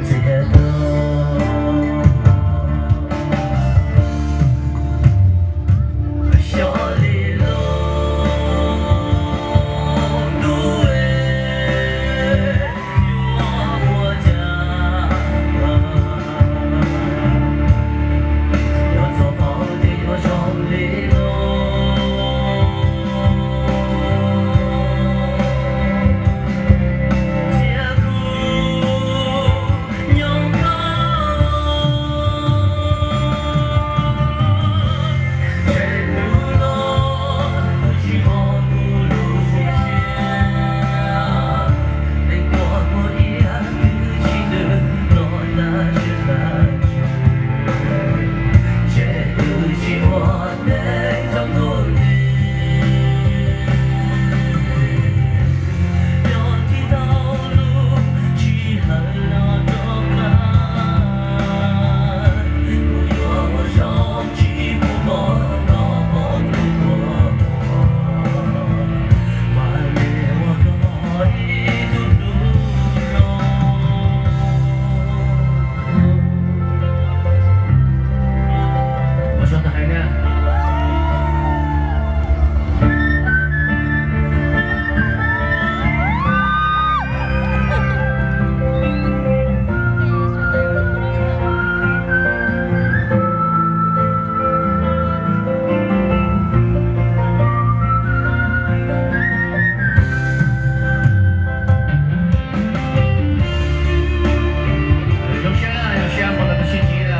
txias tau. Xyov li lub ntuj es yuav ua cas, yog txog thaum ces yuav zoo li no. Txiav kuv nyob koj, tshem kuv los kuv tsis mloog kuv lub siab. Neeg kuam muaj ib yam twb tsis ntws los tag sawv tag, tshem twb tsis ua neej zoo ntuj nti. Yog tig tau lub sij hawm no rov qab, kuv yuav ua zoo tsis pub koj los pom kuv tuag, mam li ua koj ib tug hlub los. Ua tsaug ntau heev na. Zoo siab, zoo siab pom tau tus sib ntsib na.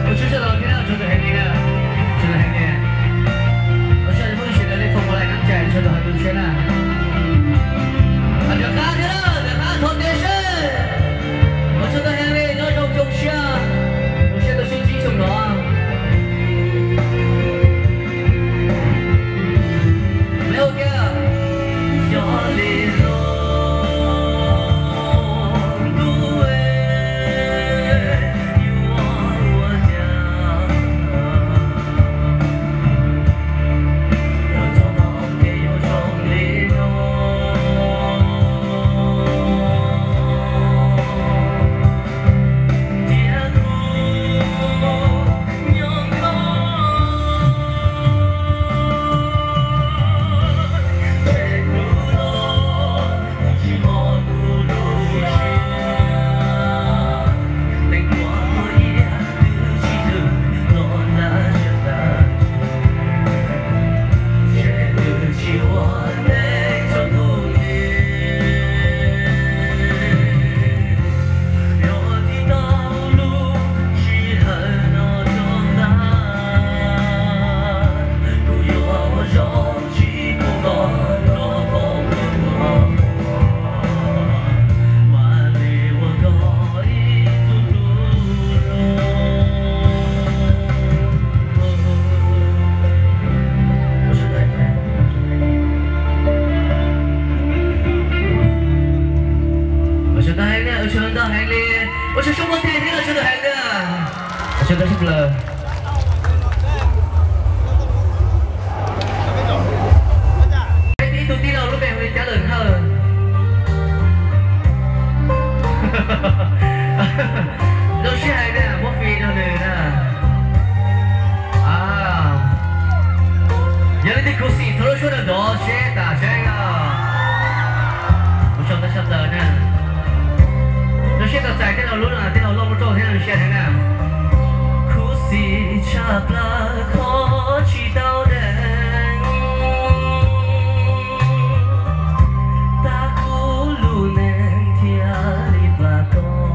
Ua tsaug tshaj tau thiab na, ua tsaug tus heev li na, ua tsaug tus heev li. Ua tsaug tus phooj ywg sawv daws li thoob pov laim nab cais, ua tsaug tus heev li, zoo siab na. Rov qab thiab na, rov qab thov tias seb, ua tsaug tus heev li, nyob zoo, zoo siab, zoo siab tau sib ntsib xyoo no. Lawv hu tias, xyov li lub ntuj es yuav ua cas, yog txog thaum ces yuav zoo li no. Txiav kuv nyob koj, tshem kuv los kuv tsis mloog kuv lub siab. Neeg kuam muaj ib yam twb tsis ntws los tag sawv tag, tshem twb tsis ua neej zoo ntuj nti. Yog tig tau lub sij hawm no rov qab, kuv yuav ua zoo tsis pub koj los pom kuv tuag, mam li ua koj ib tug hlub los. Ua tsaug ntau heev na, ua tsaug ntau heev li, ua tsaug sub muab teg thiab ua tsaug ntau heev na, ua tsaug ntau sub plaws. Peb ib tug tij laug lub npe hu li Cab Lawm Thawj. Zoo siab hais tias muab fij rau nws na. Yog leej twg khuv xim thov lub suab nrov nrov seb tas seb os. Ua tsaug ntau sab plaws na. Zoo siab tau txais tij laug lub no, tij laug loj muaj roj thiab zoo siab heev na. Khuv xim tshaj plaws qhov tsis tau deev, tab kuv lub neej thiaj li plam toj.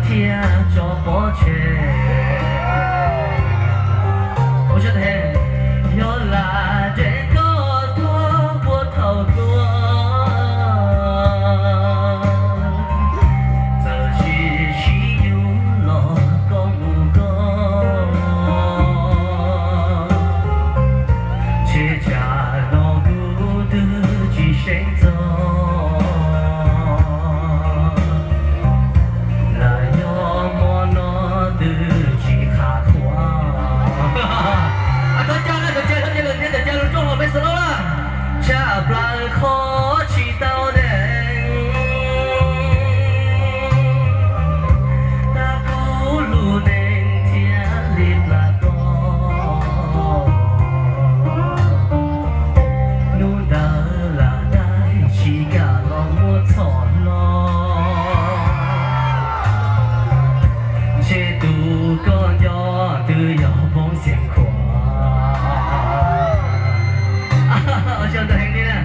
thiab tso pov tseg. Ua tsaug ntau heev. Yog lam nres koj tuag puag thaum hluas, txawm tsis sib yuav los koj mus koj, ntshe tsam no kuv twb tsis seev txog, lam yog hmo no twb tsis qhav qhuav. Thov caw na, thov caw, thov caw lawm thiab, thov caw lus rooj los peb solo na. Tshaj plaws qhov tsis tau deev, tag kuv lub neej thiaj li plam toj. Hnub ntawd lam dai tsis kam los muab txhom hlo, ntshe tus koj nco twb yog Poob Xias Khuam. Ua tsaug ntau heev li na.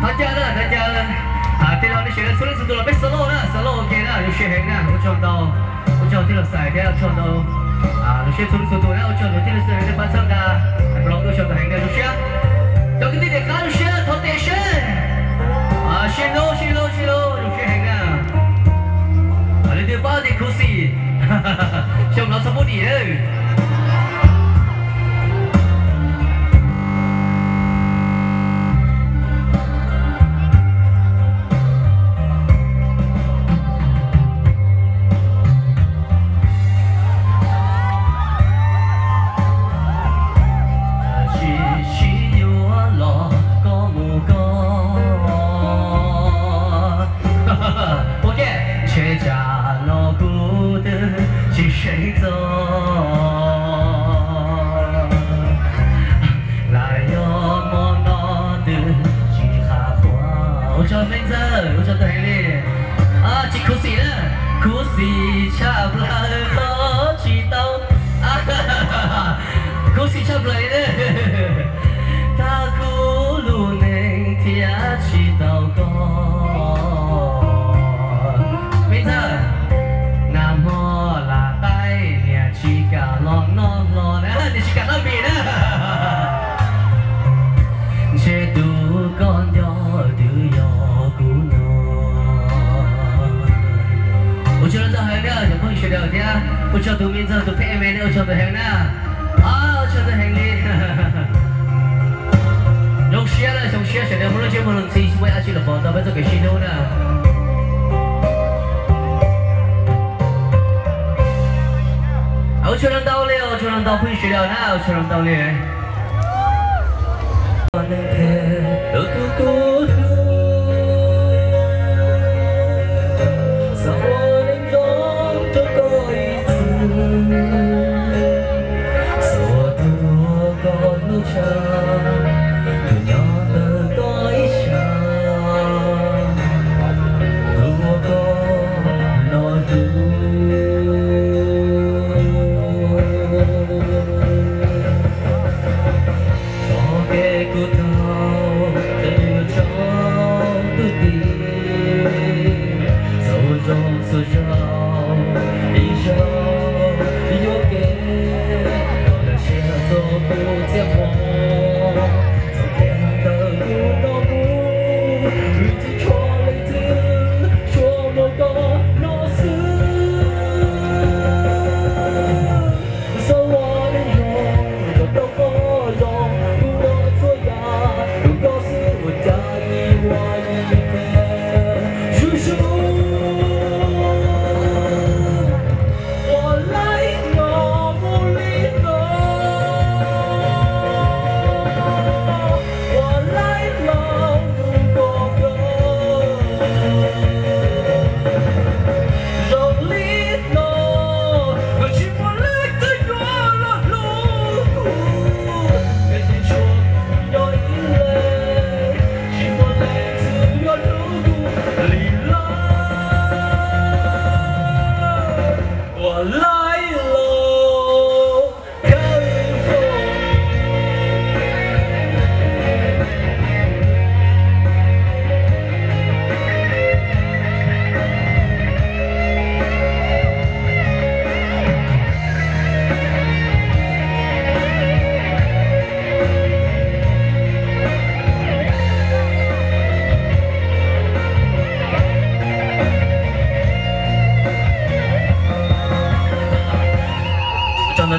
Thov caw na, thov caw. Tij laug nej sawv daws txhua leej txhua tus los peb solo na, solo ok na, zoo siab heev na, ua tsaug ntau. Ua tsaug tij laug Xais thiab ua tsaug ntau lus siab txhua leej txhua tus na, ua tsaug ntau tij laug Xais nej pab txhawb nqa, hais pab los ua tsaug ntau heev na, zoo siab. Cov kwv tij niam qab zoo siab thov tes seb. Sib hlub sib hlub sib hlub, zoo siab heev na. Leej twg paub tias khuv xim, xyoo no txhob pub dim. Tsis sib yuav los koj mus koj, ua ke, ntshe tsam no kuv twb tsis seev txog, lam yog hmo no twb tsis qhav qhuav. Ua tsaug me ntxawg, ua tsaug ntau heev li. Tsis khuv xim na, khuv xim tshaj plaws qhov tsis tau, khuv xim tshaj plaws li na. Tag kuv lub neej thiaj tsis tau koj. Me ntxawg, nag hmo lam qaij niam tsis kam los noj hlo na, niam tsis kam noj mis na. Ntshe tus koj nco twb yog kuv no. Ua tsaug ntau heev na cov phooj ywg sawv daws thiab ua tsaug tus me ntxawg tus pheej me ne, ua tsaug ntau heev na. Ua tsaug ntau heev li. Zoo siab lawm, zoo siab sawv daws muaj lub ntsej muag luag ntxhi tsis muaj dab tsi los pov tau peb txoj kev sib hlub na. Ua tsaug ntau li, ua tsaug ntau phooj ywg sawv daws na, ua tsaug ntau li. Tus koj hlub, xav ua neej zoo rau koj ib txhis, xav ua tus koj hlub tshaj, tus nyob ntawm koj ib sab, tus uas koj los hlub. Txoj kev kuv taug, txawm nws tsaus ntuj ti, txaus zoo txhua zaus, ib zaug yuam kev, los sia txog kuv txiaj hmos, txoj kev ntawm kuv no kuv, kuv tsis tshuav leej twg, tshuav muaj koj no xwb. Xav ua neej zoo, kom tau koj zoo, kuv ua txhua yam, kuv koj xwb ua cas ib ua ib me, zuj zus. Ua laib los mus li no, ua laib los mus nkaus nkaus. Zoo li no, tsis muaj leej twg yuav los hlub kuv, nws tsis tshuav kuv nyob ib leeg, tsis muaj leej twg yuav hlub kuv li lawm. Ua laib los kawg fo.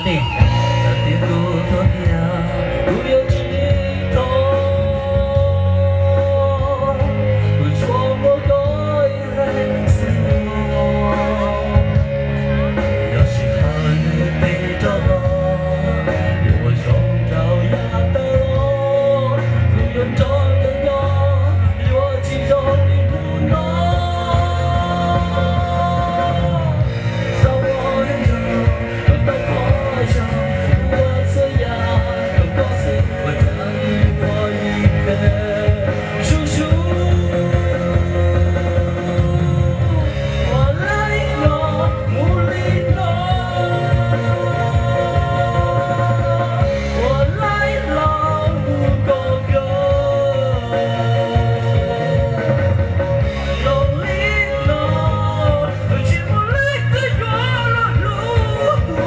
Txawm tias kuv tuag kiag kuv yuav tsis thov, kuv tsuas muab koj ib leeg xwb. Yog sij hawm nws tig rov los, yuav ua zoo rau yav tawm los, kuv yuav nrog koj nyob, yuav tsis zoo li hnub no. Xav ua neej zoo kom tau qhov zoo, ua txhua yam rau koj xwb, ua raws li kuv ib teg zuj zus. Ua laib los mus li no, ua laib los mus kom kawg. Zoo li no, tsis muaj leej twg yuav los hlub kuv,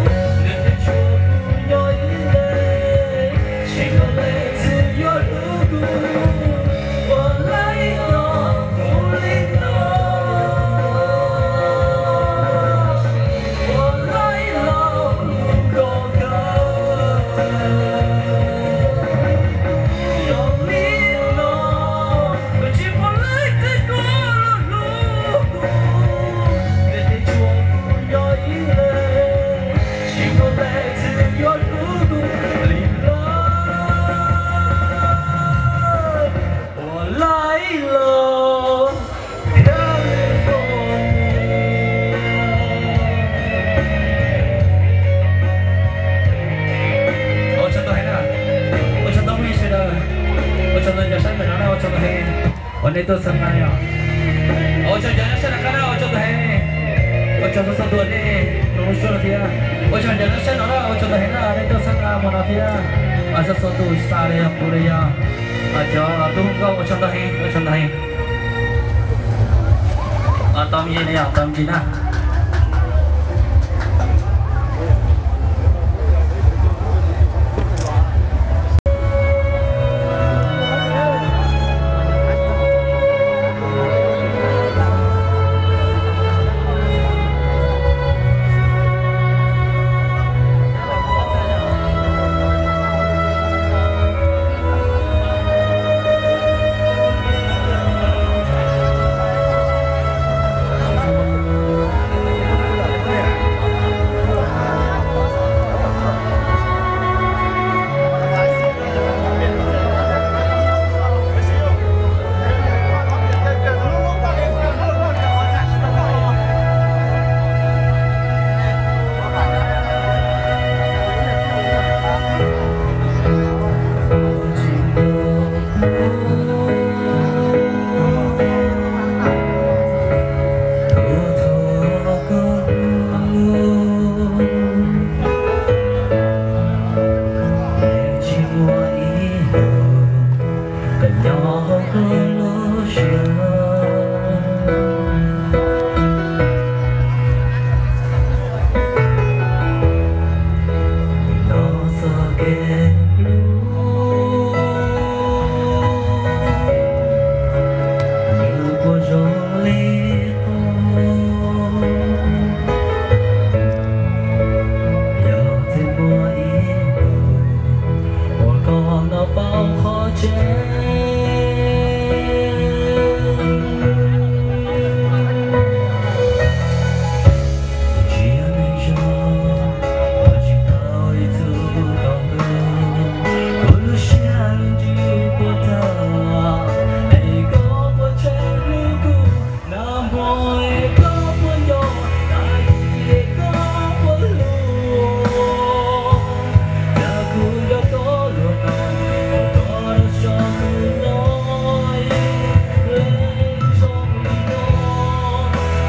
nws thiaj tshuav kuv nyob ib leeg, tsis muaj leej twg yuav hlub kuv. Ua laib los mus li no, ua laib los mus kom kawg. Zoo li no, tsis muaj leej twg yuav los hlub kuv, nws thiaj tshuav kuv nyob ib leeg, tsis muaj leej twg yuav hlub kuv li lawm. Ua laib los thiaj li fo. Ua tsaug ntau heev na, ua tsaug ntau phooj ywg sawv daws, ua tsaug ntau cov saib ntawm no na, ua tsaug ntau heev uas nej tuaj txhawb nqa yom. Ua tsaug cov nyob sab nram qab na, ua tsaug ntau heev, ua tsaug txhua txhua tus nej nrog lub suab no thiab. Ua tsaug cov nyob sab no na, ua tsaug ntau heev na, nej tuaj txhawb nqa hmo no thiab. Txhua txhua tus tsis tas li yog kuv li yog cov tub nkauj, ua tsaug ntau heev, ua tsaug ntau heev. Tau me ntsis na yom, tau me ntsis na. Tsis muaj ib hnub kom nyob hauv kuv lub siab. Los txog kev hlub, nws puas zoo li qub? Yog tsis muaj ib hnub uas koj noj paub qhov tseeb, tsis yog neeg zoo, ua tsis tau ib txoj kev hlub. Kuv lub siab ntsws puas tawg, es koj puas tseem hlub kuv? Nag hmo es koj puas nco, tag kis es koj puas hlub? Cas kuv nco koj luag no, koj rau tso kuv no, leej zoo li no.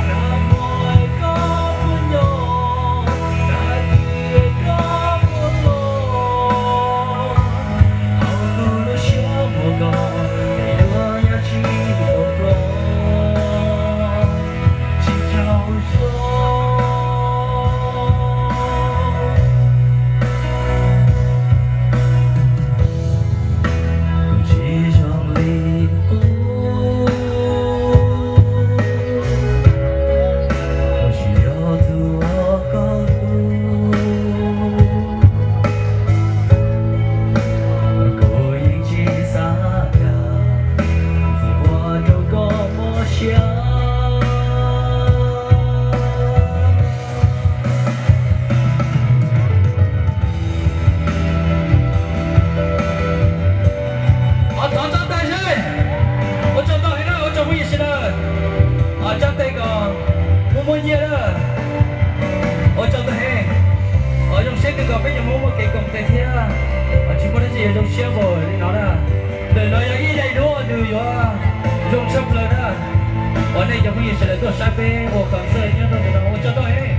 Nag hmo es koj puas nco, tag kis es koj puas los? Hauv kuv lub siab muaj koj, es yuav nyob tsis tau ploj. Tsis tsaug zog, tsis zoo li qub, tsis yog tus uas koj hlub. Nyiaj na. Ua tsaug ntau heev. Os, zoo siab kawg nkaus peb cov Hmoob muaj kev koom tes thiab. Os, tsis muaj dab tsi yuav zoo siab npaum li no na. Ntawm no yog ib daim duab nws yuav zoo tshaj plaws na. Os, nej cov phooj ywg sawv daws tuaj saib peb ua concert nyob rau ntawm no ua tsaug ntau heev.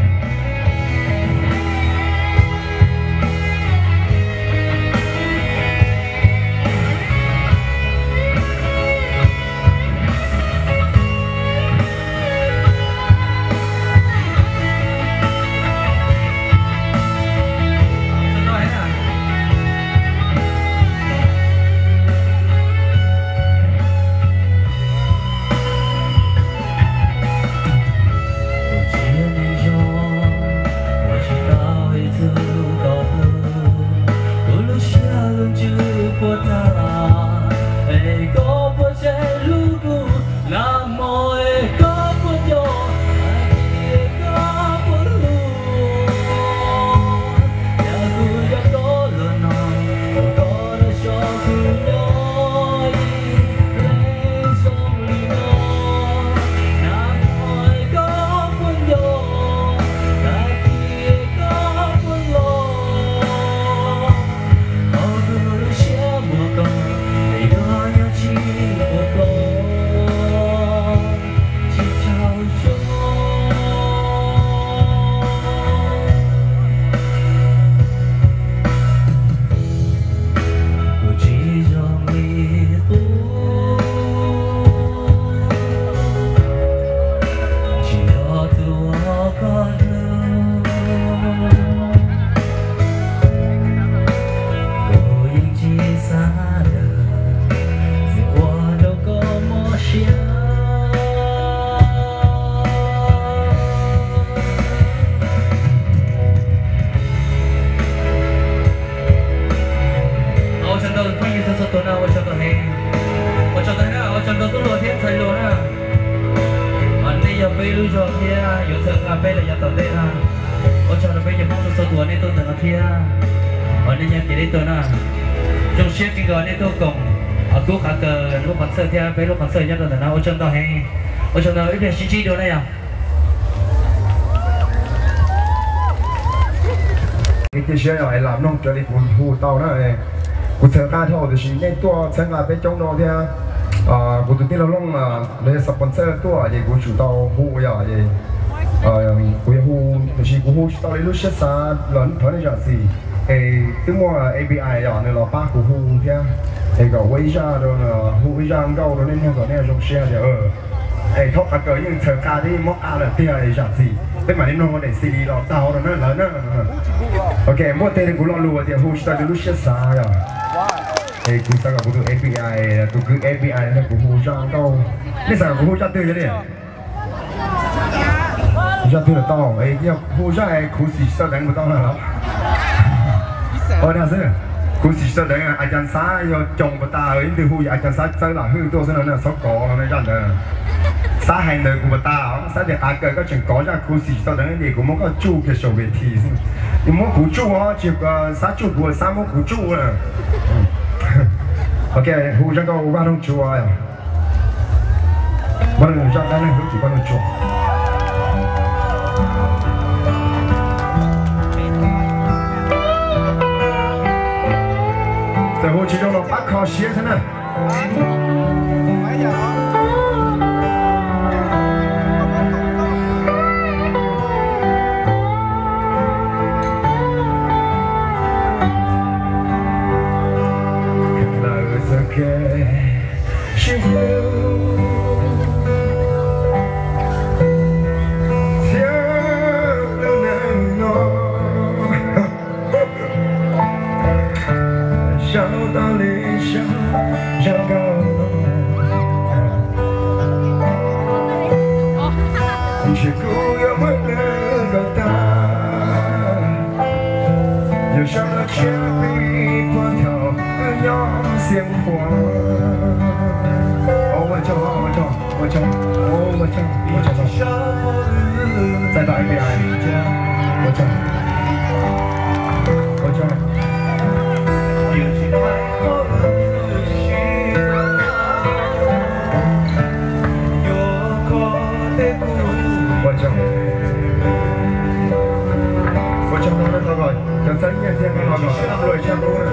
Kuv tsis yog neeg zoo, ua tsis tau ib txoj kev hlub. Kuv lub siab lub ntsws puas tag, es koj puas tseg hlub kuv? Nag hmo es koj puas nco, nag kis es koj puas hlub? Yog kuv yog koj los no, ua koj rau xyov kuv nyob ib leeg zoo li no. Nag hmo es koj puas nco, nag kis es koj puas los? Ua kuv lub siab muaj koj, es yuav nyob tsis ua koj tsis tsaug zog. Kuv tsis zoo li qub, tsis yog tus uas koj hlub. Kuv yeej tsis xav lawm, txawm ua rau koj mob siab. Ua tsaug ntau phooj ywg txhua txhua tus na, ua tsaug ntau heev. Ua tsaug ntau heev na, ua tsaug ntau tub hluas thiab ntxhais hluas na. Nej yog peb lub zog thiab yuav txhawb nqa peb rau yav tom ntej na. Ua tsaug rau peb cov Hmoob txhua txhua tus uas nej tuaj ntawm no thiab. Uas nej nyob kev deb tuaj na. Zoo siab kawg nkaus nej tuaj koom, uas kub qav kaws lub qhov txhawj thiab peb lub qhov txhawj nyob rau ntawm no, ua tsaug ntau heev. Ua tsaug ntau, ib pliag sib ntsib dua na yog. Cia siab yog es lam mloog raws li kuv hu tau na. Kuv txhawb nqa dhau tiam sis nej tuaj txhawb nqa peb coob dua thiab. Kuv tus tij laug Looj los yog sponsor tuaj ces kuv tsum tau hu yom. Kuv yuav hu tiam sis kuv hu tsis tau li lub siab xav los thov nej zam txim. Es twb muaj A P I yom, nws los pab kuv hu thiab. Es kom ua ib zaj rau, hu ib zaj nkauj rau nej mloog kom nej zoo siab tias es thaub qav kaws yeej txhawb nqa thiab yeej mob qa lawm tiag, zam txim. Peb mam li mloog ua daim C D los tau rau na lawv na. Ok, npuaj teg rau kuv lo lus tias hu tsis tau li lub siab xav yom. Es kuv xav kom kuv tus A P I, tus kwv A P I nrog kuv hu zaj nkauj. Nej xav kom kuv hu zaj twg yog li? Zaj twg los tau, yog hu zaj khuv xim tsis txawj deev puas tau na los? Ua dag xwb, khuv xim tsis txawj deev, a cas xav yog coos puas tas, ib ntwg hu a cas xav txawb lam hwj tuaj xwb no na, txhob kov no zaj ntawd. Xav hais ntawd kuv puas tas, xav tias qav kaws koj tseem kov zaj khuv xim tsis txawj deev ces kuv muab koj tsuj kiag saum ves this xwb. Yus muab kuv tsuj os, tsis xav tsuj kuv, xav muab kuv tsuj na. Ok, hu zaj nkauj Vaj Loog Tsua. Vaj Loog Tsua, dab neeg hlub tim Vaj Loog Tsua. Txawm hu tsis zoo los pab kho siab thiab na. Lawv txoj kev sib hlub txhiab lub neej no. Sau tau li sau zaj nkauj no, ntshe kuv yuav muab nws kom tag. Yus sau los tshiab pib puag thaum wb nyob Xeev Khuam. Ua tsaug, ua tsaug, ua tsaug, ua tsaug, ua tsaug. Txais tau A P I. Ua tsaug, ua tsaug. Ua tsaug. Cov txawj nyiaj thiab no los kom luag tshaj qub na.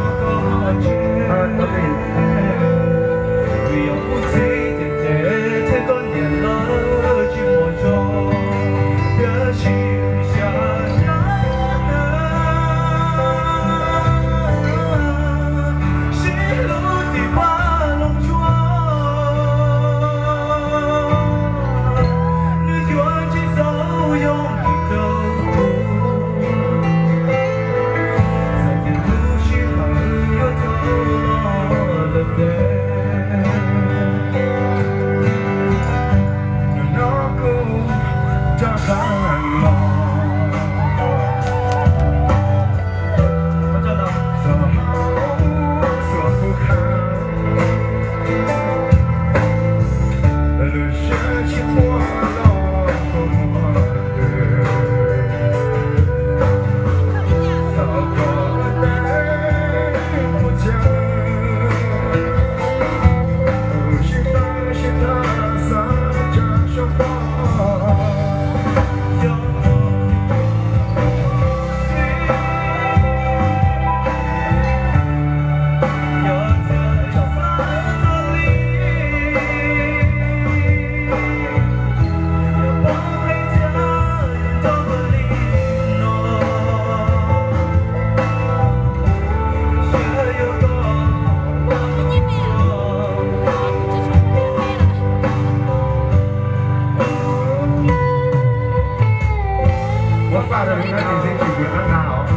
Muab faj rau lub hnab txiv xwb tsis kuv hnab nqa os.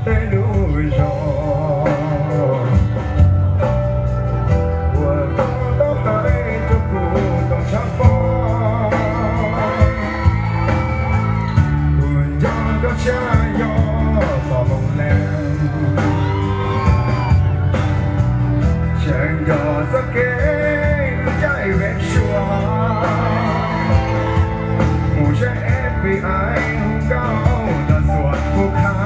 Tej lub zog uas koj tau hais rau kuv tau tshab pom, kuv nco koj tshaj yog pom moos lees. Tseem nco txoj kev caij ve sua mus saib F B I hu nkauj ntawm xuas kuv qha.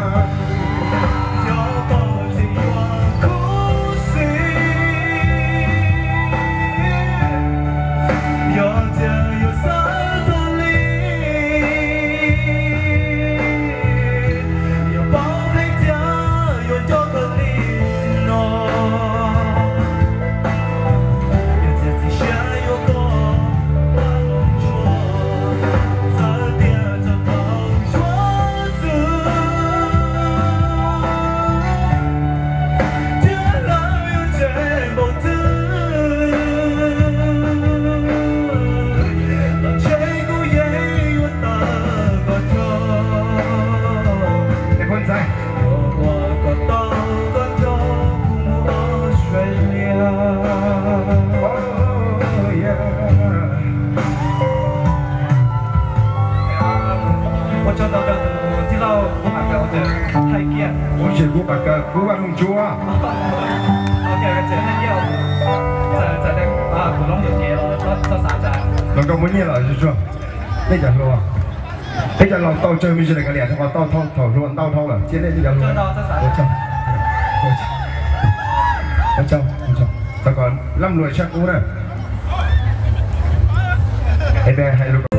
Ua tsaug ntau rau tus tij laug Kub Pas Kaws uas tseem thaij kiag. Ua tsaug Kub Pas Kaws, Kub Vaj Loog Ntsuab. Los koj muaj nyiaj los tsuag, nej cov hluas, peb cov laus tau tsawg me ntsis lawm kav liam, thaum tau thaum hluas ntau dhau lawm cia nej cov hluas. Ua tsaug, thov kom laj luam tshaj qub na. Es hais lus